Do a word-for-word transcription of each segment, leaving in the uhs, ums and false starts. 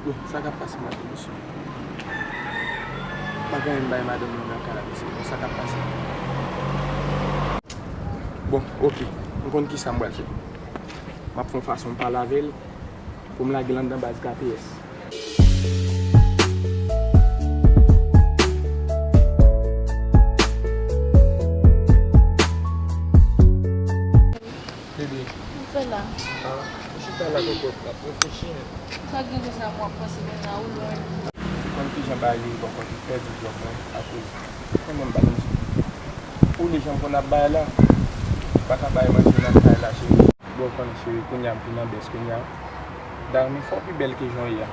Bon, sa k ap pase maten, mesye? Pa gen anyen m bay madanm mwen nan kay la, mesye. Bon, sa k ap pase? Bon, oke. M konn kisa m pral fè. M ap fè yon fason m pale avè l pou m lage l anndan baz K P S. Bebe. Ou fè la? Ah, ou chita la kòkòt, w ap reflechi, men. Sa gen konsa m w ap panse konsa, ou lwen. Ou konn kijan bagay ye kòkòt, ou pèdi djòb mwen akoz mwen menm m pa gen sou. Ou li jan m konn ap bay la, ou pa ka bay manje nan kay la, cheri. Bon, ou konn, cheri, kounye a m fin an bès kounye a. Darmi fò pi bèl ke jan w ye a.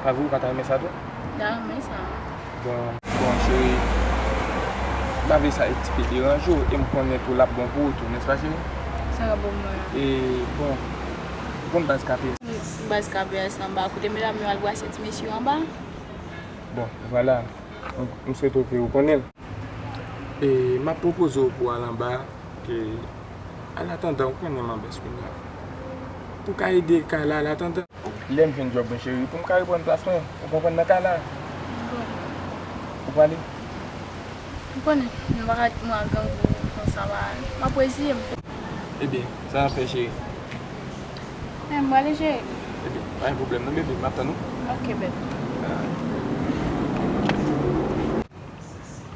Pa vre ou pa ta renmen sa tou? M ta renmen sa. Bon, bon, cheri, m pa vle sa ti pe deranje w, e m konnen tou l ap bon pou ou tou, nèspa, cheri? Sa k ap bon pou mwen an? E, bon, ou konn baz K P S? Baz K P S anba, kote medam yo al brase ti mesye yo anba? Bon, vwala, m, m swete w ke ou konnen l. E, m ap pwopoze w pou w al anba, ke, an atandan, ou konnen m an bès kounye a. Pou w ka ede kay la, an atandan. Lè m jwenn djòb mwen, cheri, pou m ka reprann plas mwen, ou konprann, nan kay la. Ou prale? Ou konnen, m pa ka kite mwen al grangou konsa, m ap reziye m. Ebyen, sa n ap fè, cheri? Men, m prale, cheri. Ebyen, pa gen pwoblèm non, bebe, m ap tann ou. Ok, bebe.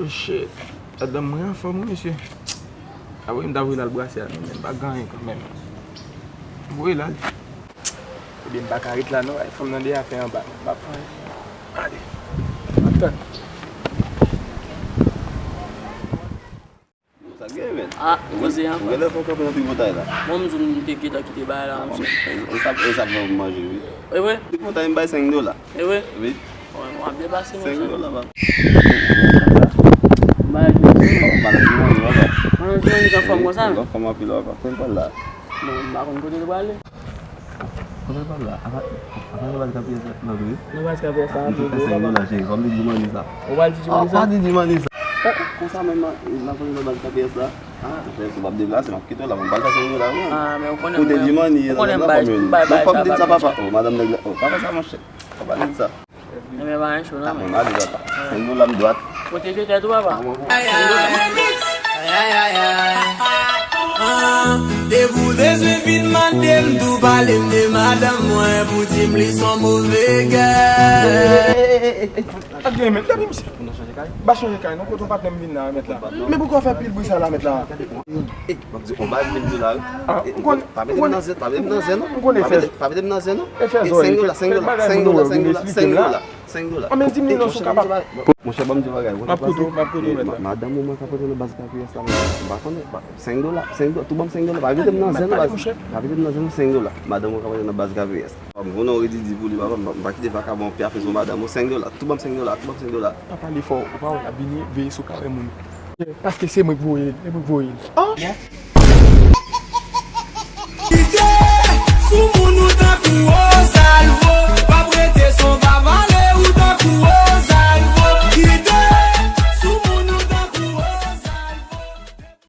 Oh shit. Madanm mwen anfòm wi, mesye. Apre m ta voye l al brase a, men m pa gen anyen kanmenm. M voye l ale. Ebyen, m pa ka ret la non, ay, fanm nan de afè anba. M pa fè anyen. Ale. M ap tann. Sa k gen, men? Ah, koze an. Ou genlè fè w kanpe nan tripotay la. Bon, m di w m te gentan kite bagay la, monchè. E sa, e sa ban m manje, wi. E vre? Tripotay, m bay senk dola. E vre? Wi. Bon, w ap depase, monchè. Senk dola, papa. Maladi, maladi, papa. Maladi, anfòm konsa, men. Anfòm anpil, papa. Konn pa la. Bon, m pa konn kote l prale. Kote l pral la? Apa, apa nan baz K P S la, nan vre? Nan baz K P S la, nan vre, papa. Senk dola, cheri, pa di Jimani sa. Ou pa di Jimani sa? Pa di Jimani sa. Konsa menm, m ap nan baz K P S la. Ah, monchè, si w p ap deplase, m ap kite w la, m pral fè senk dola, wi. Ah, men ou konnen, kote Jimani ye la, nan fòm yo. Non, fòk m di sa, papa. Oh, madanm nèg la. Oh, pa fè sa, monchè. Pa pale de sa. Ebyen, pa gen cho, non, men. Mwen ale, papa. Senk dola m dwat. Pwoteje tèt ou, papa. Ay, ay, ay. Ay, ay, ay, ay. Ah, depi w bezwen vin mande m, tou pale m de madanm mwen pou di m li s on move gèl. Ap gen men, gade misye. Ba chanje kay non, kote yon patnè m vin la, mèt la. Men poukò w fè pil bri sa la, mèt la? M ap di, on bagay m vin di la, wi. Ah, e, ou konn, pa mete m nan zen, pa mete m nan zen, non. Ou konn efè. Pa mete, pa mete m nan zen, non. Efè zòrèy, senk dola, senk dola, senk dola, senk dola, senk dola, senk dola. An, men di m li non, si w kapab. Monchè, ban m di w bagay. M ap koute w, m ap koute w, mèt la. Madanm ou mwen ka pote nan baz K P S la, men m pa konnen. Senk dola, senk dola, tou ban m senk dola. Pa mete m nan zen, non, baz. Pa mete m nan zen, non, senk dola. Madanm ou ka pote nan baz K P S. M konnen w redi di pou li, papa, m pa kite vakabon ap fè sou madanm ou, senk dola. Tou ban m senk dola, tou ban m senk dola. Pa pale fò, ou pa wè l ap vini, veye si w ka wè moun. Paske se mwen k voye l, e mwen k voye l. Ah!